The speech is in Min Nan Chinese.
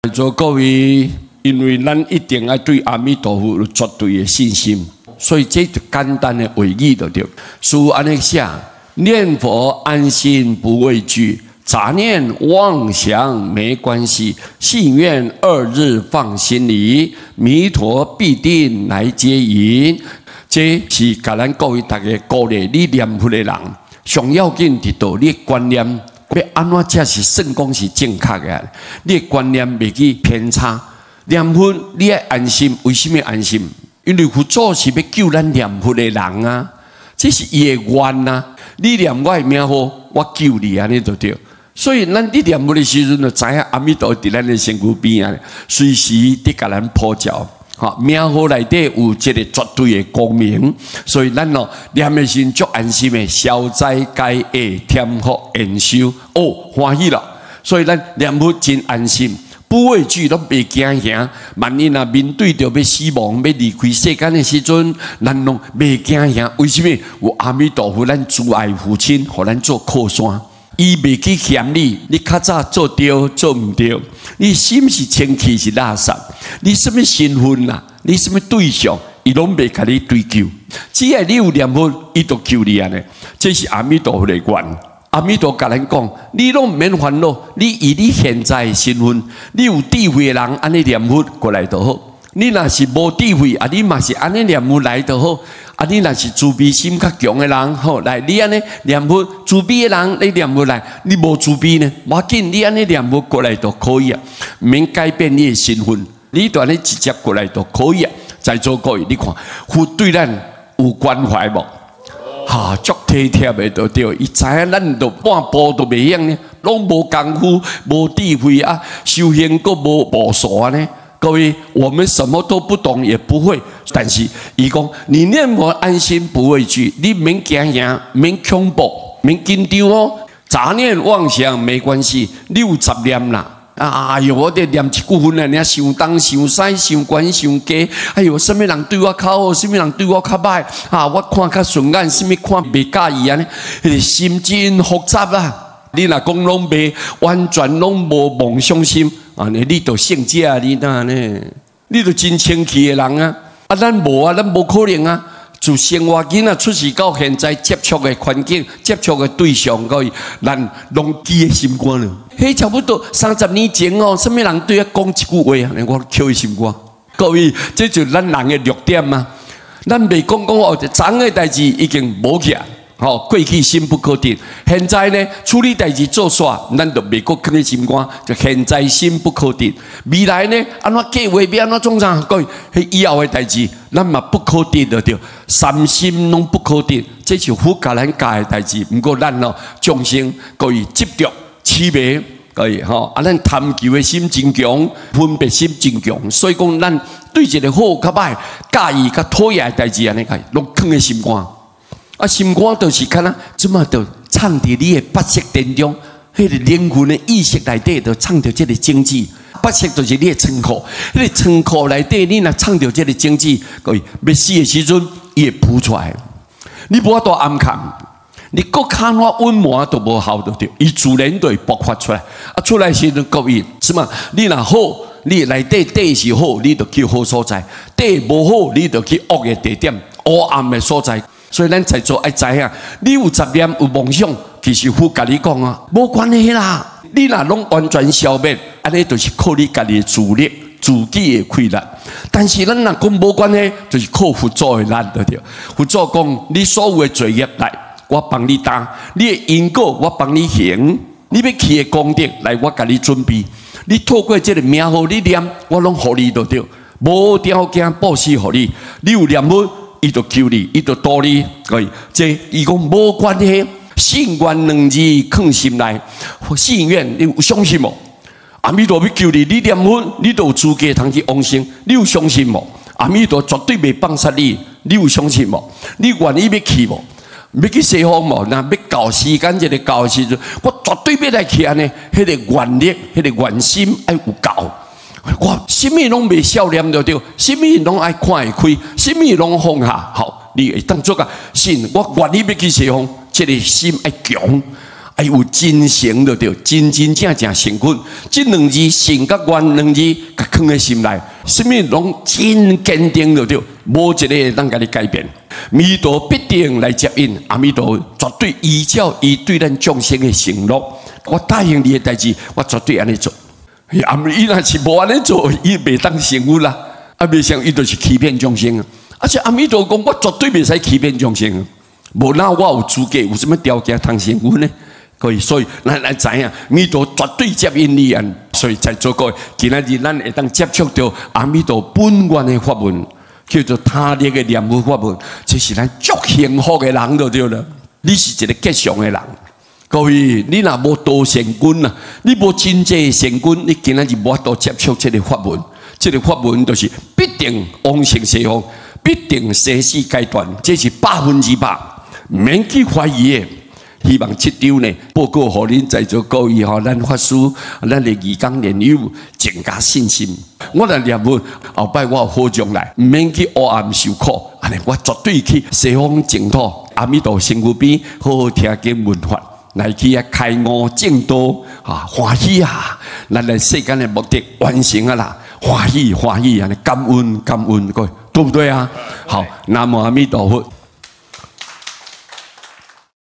在座各位，因為咱一定愛對阿彌陀佛有絕對的信心，所以這就簡單的話語就對。書按呢寫：念佛安心不畏懼，雜念妄想沒關係，信願二字放心裡，彌陀必定來接引。這是共咱各位大家鼓勵你念佛的人，上要緊佇佗你的觀念欲按怎才是算講是正確的？你的觀念袂去偏差。念佛你愛安心，為啥物安心？因為佛祖是欲救咱念佛的人啊，這是伊的願啊。你念我的名號，我救你按呢就對。所以咱佇念佛的時陣，就知影阿彌陀佇咱的身軀邊仔，隨時佇共咱普照。吼，名號內底有這個絕對的光明，所以咱哦念的時陣足安心的，消災解厄、添福延壽，哦，歡喜啦。所以咱念佛真安心，不畏懼，攏袂驚嚇。萬一若面對著欲死亡、欲離開世間的時陣，咱攏袂驚嚇。為啥物？有阿彌陀佛，咱慈愛父親，予咱做靠山。伊袂去嫌你，你較早做對做毋對，你心是清氣是垃圾，你啥物身份啦，你啥物對象，伊攏袂共你追究。只要你有念佛，伊就救你按呢。這是阿彌陀佛的願。阿彌陀共咱講，你攏毋免煩惱，你以你現在的身份，你有智慧的人按呢念佛過來就好。你若是無智慧，啊，你嘛是按呢念佛來就好。啊，你若是慈悲心較強的人，好來，你按呢念佛，慈悲的人你念佛來，你無慈悲呢，無要緊，你按呢念佛過來就可以啊，毋免改變你的身份，你就按呢直接過來就可以啊。在座各位，你看佛對咱有關懷無？哈，足體貼的就對，伊知影咱都半步都袂曉呢，攏無功夫、無智慧啊，修行閣無步數按呢。各位，我們什麼都不懂也不會，但是伊講你念佛安心不畏懼，你免驚嚇，免恐怖，免緊張哦。雜念妄想沒關係，你有雜念啦。哎喲，我佇念一句佛啊，爾想東想西，想懸想低。哎喲，啥物人對我較好，啥物人對我較歹啊？我看較順眼，啥物看袂佮意按呢？彼個心真複雜啊！你若講攏袂完全攏無妄想心，按呢你就聖者你哪呢？你就真清氣的人啊！啊，咱無啊，咱無可能啊！自生活囡仔出世到現在接觸的環境、接觸的對象，各位，咱攏記佇心肝了。彼差不多30年前哦，啥物人對我講一句話，我抾佇心肝。各位，這就是咱人的弱點啊！咱袂講講哦，昨昏的代誌已經無去啊。吼，過去心不可得。現在呢，處理代誌做煞，咱就袂閣囥佇心肝，就現在心不可得。未來呢，按怎計劃欲按怎創啥？各位，彼以後的代誌，咱嘛不可得就對。三心攏不可得，這是佛共咱教的代誌。毋過咱哦，眾生各位執著痴迷，各位吼，啊，咱貪求的心真強，分別心真強，所以講咱對一個好較歹、佮意較討厭的代誌按呢，攏囥佇心肝。啊，心肝就是敢若，這馬就藏佇你的八識田中，彼個靈魂的意識內底，就藏著這個種子。八識就是你的倉庫，彼個倉庫內底，你若藏著這個種子，各位欲死的時陣，伊會浮出來。你無法度掩藏，你閣較按怎隱瞞都無效就對，伊自然就會爆發出來。啊，出來時陣，各位是嘛？你若好，你內底底是好，你就去好所在；底無好，你就去惡的地點、黑暗的所在。所以咱在座愛知影，你有雜念有妄想，其實佛共你講啊，無關係啦。你若攏完全消滅，按呢就是靠你家己的自力、自己的氣力。但是咱若講無關係，就是靠佛祖的力就對。佛祖講，你所有的罪業來，我幫你擔；你的因果，我幫你還。你欲去的功德來，我共你準備。你透過這個名號，你念，我攏予你就對。無條件布施予你，你有念佛，伊就救你，伊就度你。各位，這伊講無關係，信願兩字囥心內，信願你有相信無？阿彌陀欲救你，你念佛，你就有資格通去往生。你有相信無？阿彌陀絕對袂放殺你，你有相信無？你願意欲去無？欲去西方無？若欲到時間這個到的時陣，我絕對欲來去按呢。彼個願力，彼個願心愛有夠。我啥物攏袂數念就對，啥物攏愛看會開，啥物攏放下。好，你會當做個信，我願意欲去西方，這個心愛強，愛有真誠就對，真真正正誠懇。這兩字誠佮願兩字，共囥佇心內，啥物攏真堅定就對，無一个會當共你改變。彌陀必定來接引，阿彌陀絕對依照伊對咱眾生的承諾，我答應你的代誌，我絕對按呢做。啊，伊若是無按呢做，伊袂當成佛啦。啊，袂像伊就是欺騙眾生啊。而且阿彌陀講，我絕對袂使欺騙眾生。無那我有資格，有啥物條件通成佛呢？所以咱來知影，彌陀絕對接引你啊！所以在座各位，今仔日咱會當接觸著阿彌陀本願的法門，叫做他力的念佛法門，這是咱足幸福的人就對了。你是一个吉祥的人，各位，你若無多善根啊，你無真濟善根，你今仔日無法度接觸這个法門。這个法門就是必定往生西方，必定生死解斷，這是100%，毋免去懷疑的。希望這張呢報告，予恁在座各位吼，咱法師、咱的義工蓮友增加信心。我若念佛，後擺我有好將來，毋免去黑暗受苦，按呢我絕對去西方淨土阿彌陀身軀邊，好好聽經聞法，來去遐開悟證道啊，歡喜啊！咱來世間的目的完成啊啦，歡喜歡喜，按呢感恩感恩，各位對毋對啊？好，南無阿彌陀佛。